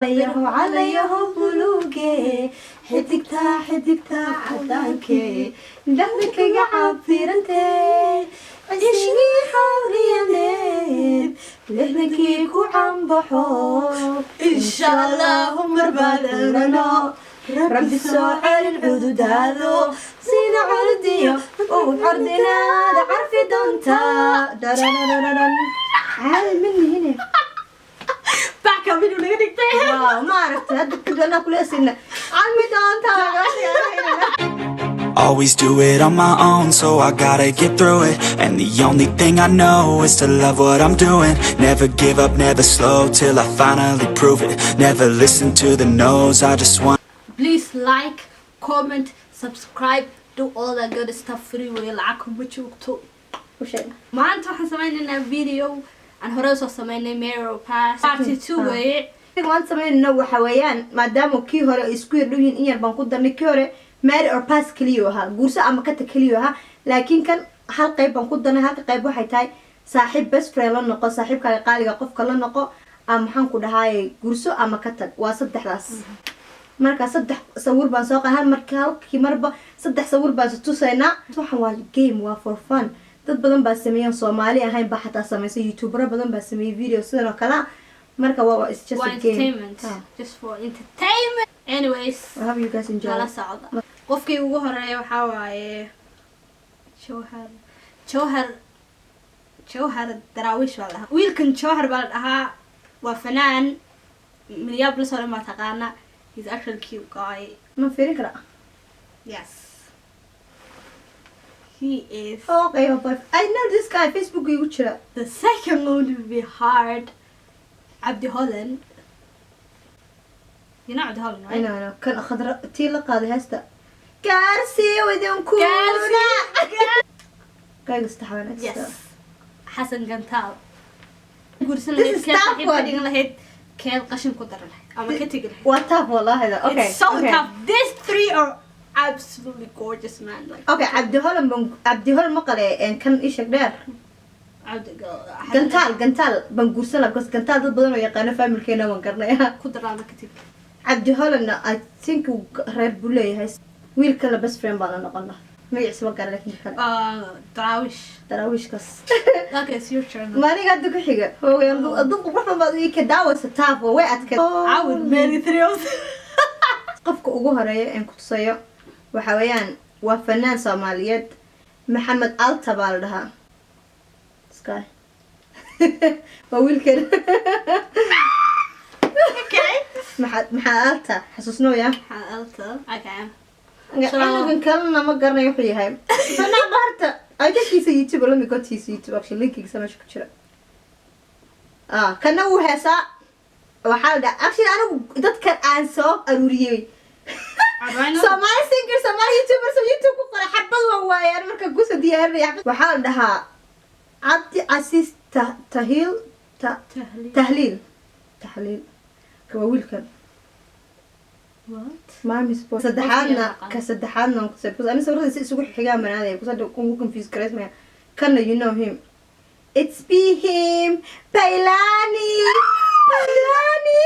Yaho calayaho buluuge, xidigta xidigta cadaanke, dhexda kaga cabirante, cishigii xawriyadeed, 60kii ku cambaxo. Insha Allahu marbaadano, Rabbi soo celin cududaado, sida curdiyo ugu cordinaada carfi doontaa. Dhararararan, caadi ma nihine. Backa miduu naga dhigtay. Waaw, ma aragtay? Hadda kadib anaa kuleesina calmi doontaa. Always do it on my own, so I gotta get through it. And the only thing I know is to love what I'm doing. Never give up, never slow, till I finally prove it. Never listen to the no's, I just want Please like, comment, subscribe, do all that good stuff. Free way, lacag kuma joogto. Maanta waxaan sameynaynaa video aan hore usoo sameynay, Marry or Pass part 2 weeye. Waan samaynayna waxa weeyaan, maadaama kii hore ay isku yar dhow yihiin, in yar baan ku darnay. Kii hore marry or pass keliyu ahaa, guurso ama kata keliyu ahaa, laakiin kan hal qayb baan ku darnay. Halka qayb waxay tahay saaxiib, best friend la noqo, saaxiibkaaga qaaliga qofka la noqo, ama maxaan ku dhahaaye, guurso ama ka tag. Waa saddexdaas. Marka saddex sawir baan soo qaa, hal marka halkii marba saddex sawir baan tusaynaa. Waxan waa game, waa for fun. Dad badan baa sameeyaan, Soomaali ahayn baa xataa sameysay, youtubero badan baa sameeyay video sidan oo kale ah. Marka waa it's just waa a game. Entertainment. Just for entertainment. Anyways, I hope you guys enjoy. Nala socda. Qofkii ugu horeeya waxaa waaye Jawhar, Jawhar, Jawhar Daraawish baa la dhahaa. Wiilkan Jawhar baa la dhahaa, waa fanaan Minneapolis oo dhan baa taqaana. He's actually cute guy. Ma fiirin karaa? Yes, he is. Okay, but I know this guy, Facebook igu jira. The second one will be hard. Abdi Holland. You know Abdi Holland, right? I know, I know. Kan khadra tii la qaaday heesta gaarsii idinkuna. Gayga saddexaad next. Yes. Xasan Gantaal. Guursan This lahayd, is keed tough saaxiib ka one. dhigan lahayd, keed qashin ku daran lahayd ama ka tegi lahayd? Waa tough wallahi da. Okay. It's so tough. These three are absolutely gorgeous, man. Like Okay, Cabdi Holland baan, Cabdi Holland ma qale kan ishag dheer. Cabdi Gantaal, Gantaal baan guursan lahaa because Gantaal dad badan oo yaqaano, familkeena waan garnaya. Ku daran ama ka tegi. Cabdi Hollandna I think uu reer buu leeyahay. Wiil kale best friend baan la noqon lahaa, magaciisa ma garan, laakiin kale. Daraawish. Daraawiishkaas. Okay, it's your turn. Maaniga hadda ku xiga hoogay dad qurux badan baad ii ka daawaysa. Tough way adkayd. I would marry three of them. Qofka ugu horeeya een ku tusayo waxa weeyaan waa fanaan Soomaaliyeed, Maxamed Alta baa la dhahaa. Sky waa wiilkan. Maxamed Alta xasuusnooya. Alta. Okay. Cunugan kalena ma garanayo wuxuu yahay fanaan baharta. I think he's a YouTuber. Let me go to his YouTube, actually. Linkigiisa meesha ku jira. Ah, kana wuu heesaa. Waxaa la dhahaa, actually, anigu dadkan aan soo aruuriyey, Somali singer, Somali YouTuber, so YouTube ku qoray xabad waan waayaan marka kusoo diyaarinaya. Waxaa la dhahaa Cabdi Casiis Tahil Tahliil, Tahliil. Ka waa wiilkan. What? Mamis boy. Saddexaadna, ka saddexaadna waan kusoo, because ani sawirada si isugu xigaan banaadaya, because hadda ugu confuse garaysmaya. Kana you know him. It's be him. Bailani. Bailani.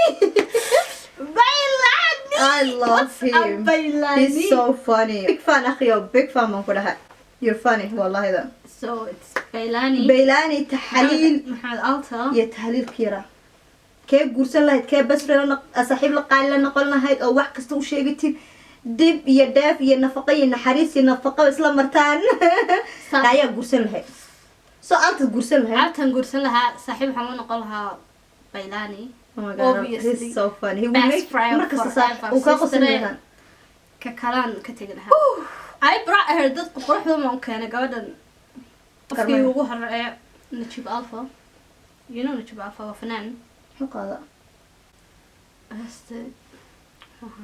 Bailani! I love What's him. a Bailani? He's so funny. Big fan akhiyo, big fan baan ku dhahay. You're funny wallahi da. So it's Bailani. Bailani, Taxliil Maxamed Alta. Iyo Tahliil Kira. Kee guursan lahayd, kee best friend la saaxiib la qaali la noqon lahayd oo wax kasta u sheegatid, dib iyo dheef iyo nafaqo iyo naxariis iyo nafaqo isla martaan ayaa guursan lahayd? So Alta guursan lahayd. Altan guursan lahaa, saaxiib waxaan la noqon lahaa Bailani. Oh my God, Obviously. he's so funny. He will Best make friend markasta forever. uu kaa qosan Sister. lahaa. Ka kalaan ka tegi lahaa. I brought her, dadka quruxda baan u keenay gabadhan. Qofkii Garmay. ugu horeeya, Najib Alfa. You know Najib Alfa waa fanaan. Muxuu qaadaa? Heeste.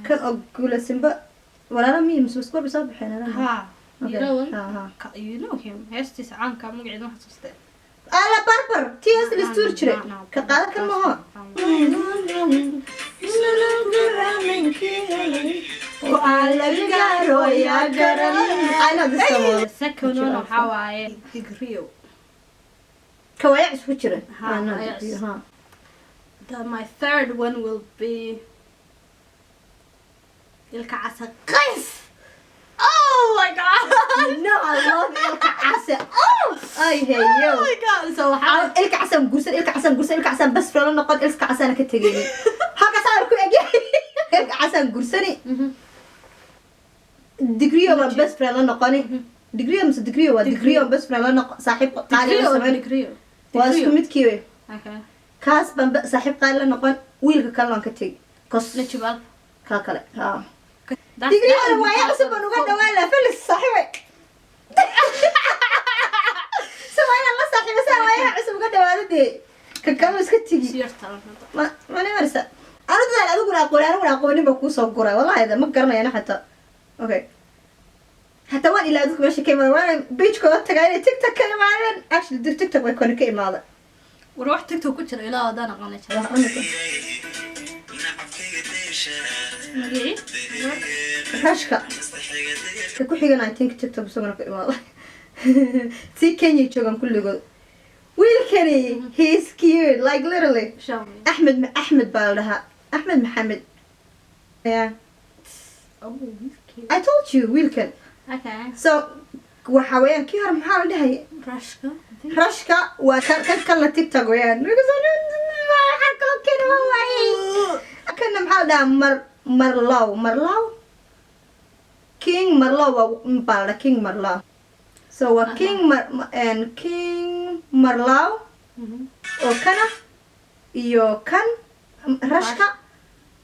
Kan oo guulasinba walaala miyi mise isku soo baxeen? Ha. You Okay. know him? Ha, ha. You know him. Heestiisa caanka magaceeda ma xasuustee. Ala barbar tii heesta la istuuri jiray ka qaada kan maho. Go'aan laga gaaro ayaa garan. I know this song. The second one waxaa waaye Digrio. Kawaayac isku jira. Ha, Ah, no, Kawayac. ha. My third one will be Ilkacase Qays. Oh my God. No, I love Ilkacase. Oh, I hate you. Oh my God. So waxaa Ilkacasaan guursan, Ilkacasaan guursan, Ilkacasaan bas fila noqon, Ilkacasaana ka tegayni. Halkaasaan ku egyahay. Ilkacasaan guursani. Digriyo baan best friend la noqoni. Digriyo mise Digriyo waa Digriyo best friend la noqon, saaxiib qaali la Digriyo or samayn. Digriyo? Waa isku midkii wey. Okay. Kaas baan saaxiib qaali la noqon, wiilka kalena waan ka tegi. Kos Najib Alf. Kaa kale. Ha. That's Digriyo that waaya cusub baan uga dhawaan lahaa Felix saaxiibay. Si waa inaan la saaxiibo saa waayaha cusub uga dhawaado dee. Ka kale iska tegi. Siyarta. Ma mani marisa. Anu dadaal adiguna aqoon, aniguna aqoonin baa kuusoo guray wallahi, ma garanayana xataa. Okay, xataa waan ilaa dadku meesha ka imaada, waana pagekooda tagaa inay TikTok ka imaadeen. Actually, TikTok way koni ka imaada. War wax TikTok ku jira ilaa hadaan aqoonay jira. Magicii? Rashka ka ku xigan, I think TikTok isaguna ka imaada. Si Kenya joogaan kulligood. Wiilkani, he is cute, like literally. Show me. Axmed, Axmed baa la dhahaa, Axmed Maxamed, yeah. Oh, he's cute. I told you, wiilkan. Okay. So waxa weeyaan kii hore maxaa la dhahay? Rashka, I think. Rashka waa kan, kan kalena TikTok weeyaan, because I don't waxaan kaloo keeni ma waayey. Kana maxaa la dhahaa? Marlow, Marlow, King Marlow waa baa la dhahaa, King Marlow. So waa King Mar and King Marlow oo kana iyo kan Rashka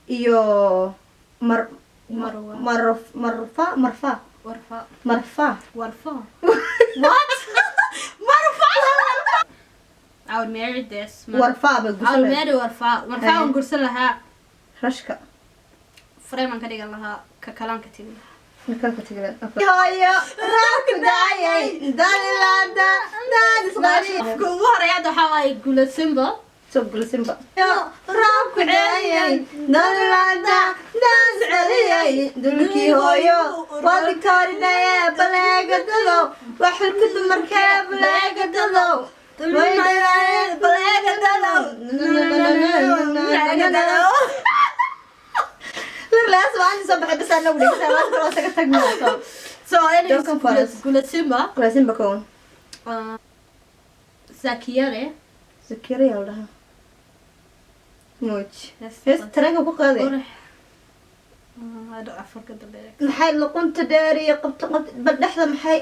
iyo Mar Marwa. Mar Marfa, Marfa. Warfa. Marfa. Warfa. What? Marfa. I would marry this. Warfa ba I would guursan. Marry Warfa. Warfa waan guursan lahaa. Rashka. Frame aan ka dhigan lahaa. Ka kalaan ka tegi lahaa. Markaa ka tegi hooyo raabku daayay dalilaada daadisqari. Qofka ugu horeeya hadda waxaa waaye Gula Simba. Soo Gulasimba raabku daayay dalilaada daadisqariyay dulkii hooyo waa victorinaye baleegadado waa xilka dumarkee baleegadado baleegadado. Lirlaas waa soo baxay bas anagu dhigtaa waa kaloo isaga tagno. So anyways, Don't come for us. Gula Simba. Gulasimba kown. Zakiyare. Zakira yaa la dhahaa muuj hees tareenka ku qaaday. Qurux. I don't, I forget the lyrics. Maxay luqunta dheer iyo qabta qabta bal dhexda maxay?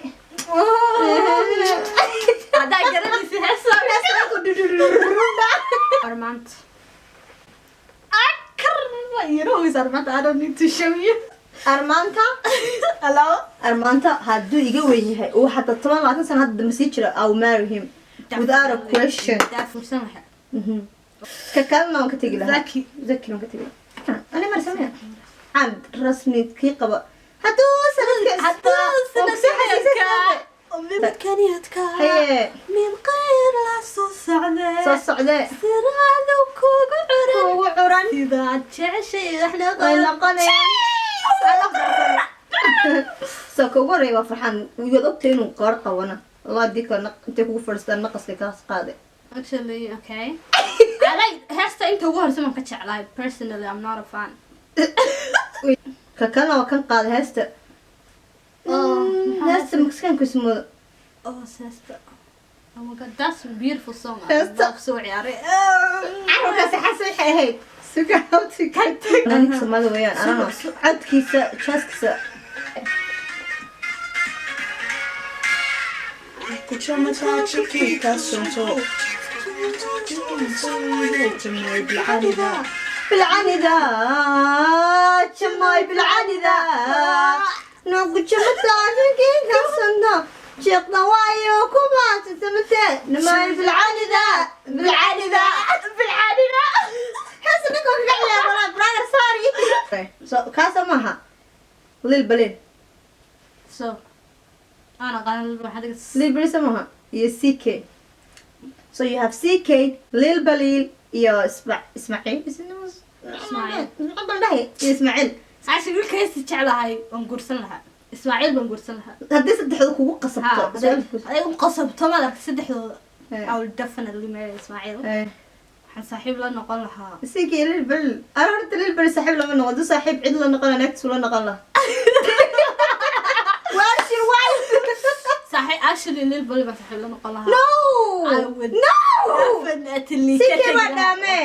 Haddaa garanaysa heesa. Armand. Akar, you know who's Armand? I don't need to show you. Armaanta. Hello? Armaanta hadduu iga weyn yahay uu xataa 10, 20 sano hadda dambe sii jira, I will marry him without a question. Fursan lahaa. Ka kalena waan ka tegi lahaa. Zaki. Zaki waan ka tegi lahaa. Ani mar samee cabd rasmi kii qaba hadduu sanadka Hadduu sanadka midkaniyadka haye min qayr la soo socdee soo socdee siraadu kugu curan kugu curan sidaad jeceshay wax way noqonayaan. So ka ugu horreeya waa Farxaan. Waad ogtay inuu qaar qabana Allah haddii kale intay kugu fadhiistaan naqaska kaas qaade. Actually, okay. I like heesta inta ugu horeysa waan ka jeclahay. Personally, I'm not a fan. Ka kalena waa kan qaaday heesta. Oh, heesta maskaanku ismoodo. Oh, heesta. Oh my God, that's a beautiful song. Heesta. Waa soo ciyaaray. Carabkaasi xase waxay ahayd suga ninka Soomaalida weeyaan anano codkiisa jaaskiisa. Bilcanida jamoy, bilcanida nuqujamataashankinkasano jeeqda waayo kumaasisamate namay bilcanida bilcanida bilcanida heesa ninka kaga ciyaara. Brother, sorry. So kaasa maaha Lil Balin. So, أنا قال waxaad iga Lil Balil maaha iyo CK. So you have CK, Lil Balil iyo Ismaaciil. Ismaaciil. Ismaaciil iyo Ismaaciil. Caasha wiilka heesta jeclahay waan guursan lahaa. Ismaaciil baan guursan lahaa. Haddii saddexda kugu qasabto Ha, haday u qasabto ma aragtay saddexdooda. Eh. I will definitely marry Ismaaciil. Eh. Waxaan saaxiib la noqon lahaa Isigii Lil Bal. Ana horta Lil Bal saaxiib lama noqon. Duu saaxiib cid la noqon, naagtiisu la noqon lahaa. Waashir waay. Saaxiib, actually Lil Bali baan saaxiib la noqon lahaa. No. I would No. definitely ka Sikee tegi baa lahaa. dhaame.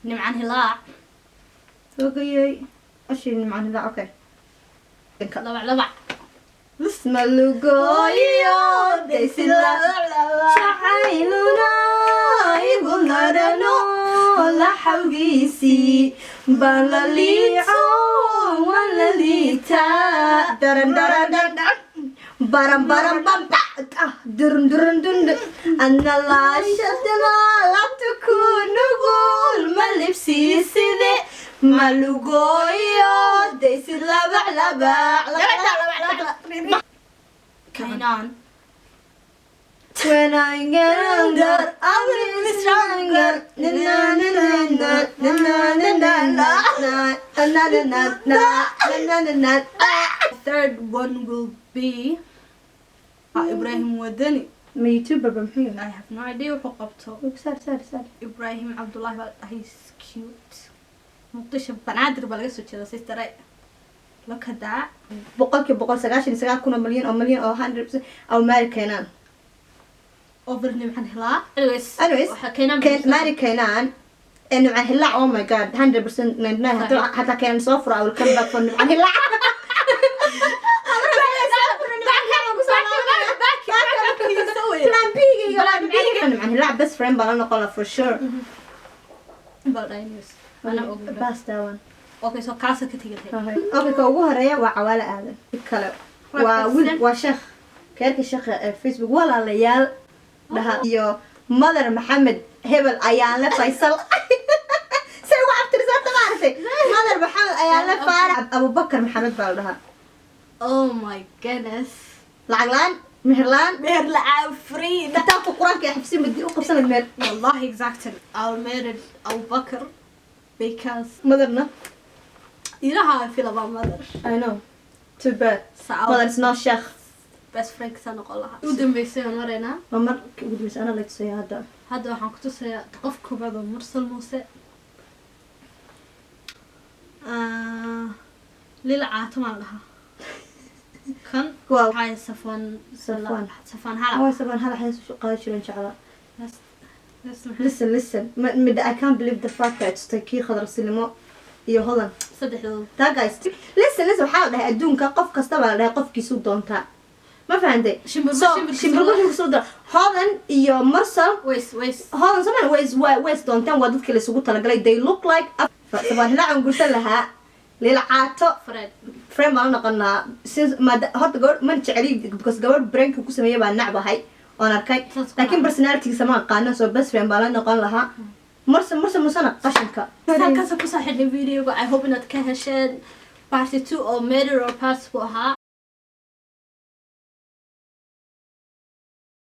Nimcan Hilaac. Okay. Ashi Nimcan Hilaac, okay. Labac labac. Malugooyo daysila jacayluna igu larano la xawgiisii baan la liico, waan la liitaa, daran daran dan baran baran bam ba ah durun durun dun anna laashadana labta ku nugul ma libsiiside malugooyo daysid labac labac labac. Kaynaan. When I get older, I will be stronger. Na na na na na na na na na na na na na na na na na. Third one will be Ibrahim Wadani. Ma YouTuber ba muxuu yahay? I have no idea wuxuu qabto. Saar saar saar. Ibrahim Cabdullahi baa la dhahay. He's cute. Muqdisho Banaadir baa laga soo jeeda, sister. Look at that. 199,000 oo milyan oo milyan oo 100% aw marry Keenan. Over Nimcan Hilaa. Anyways. Anyways, waxaa Keenan. Marry Keenan. And Nimcan Hilaac, oh my God, 100% 99. Hataa Keenan soo furo, I will come back for Nimcan Hilaac. Plan B-gayga, plan B-gayga. Nimcan Hilaac best friend baa la noqon lahaa for sure. Baa la dhahay, anyways. Ana og. Bas daawan. Okay, so kaasa ka tegi lahayd. Okay, ka ugu horeeya waa Cawaale Aadan. Mid kale waa wiil, waa sheekh keerka sheekha ee Facebook walaalayaal dhaha iyo Mother Maxamed hebel ayaan la Faysal say ugu abtirsaanta, maaragtay, Mother Maxamed ayaan la Faarax Abubakar Maxamed baa la dhahaa. Oh my goodness. Lacag la-aan, meher la-aan. Meher la'aan, free. Kitaabka Qur-aanka ee xifsin badi u qabsanad meer. Wallahi, exactly, I'll marry Abu Bakr because Motherna. You know how I feel about mother. I know, too bad. So I'll Mother is not sheekh. Best friend ka noqon lahaa. U dambeysay aan maraynaa. Waa markii ugu dambeysay ana la tusaya hadda. Hadda waxaan ku tusayaa qof koobaad oo Mursal Muuse. Ah, Lila Caato maan dhahaa kan. Waa waxaa Safwan. Safwan. Safwan Hala. Waa sabaan hal xays qaadi jireen jeclaa. That's Listen, listen. I can't believe the fact that it's kii Khadar Silimo iyo Hodan. Saddexdooda. That guys, listen, listen, waxaa la dhahay adduunka qof kasta baa la dhahay qofkiisu doontaa, ma fahantay? Shimbirba So shimbirkiisu. Shimbirba shimbirkiisu doontaa. Hodan iyo Mursal. Ways ways. Hodan somaan ways ways doontaan, waa dadkii la isugu talagalay. They look like Sabaan Hilaacan guursan lahaa, Lila Caato Fred. Friend baan la noqonaa since maada horta gabadh man jeceli because gabadh brainka ku sameeyay baan nacbahay oon arkay. Saas ku laakiin nacay. Personalitygiisa ma aqaano, so best friend baan la noqon lahaa. Mursal, Mursal Musana qashinka. Halkaas ku soo xidhnay videoga. I hope inaad ka hesheen. Part 2 oo marry or pass buu ahaa.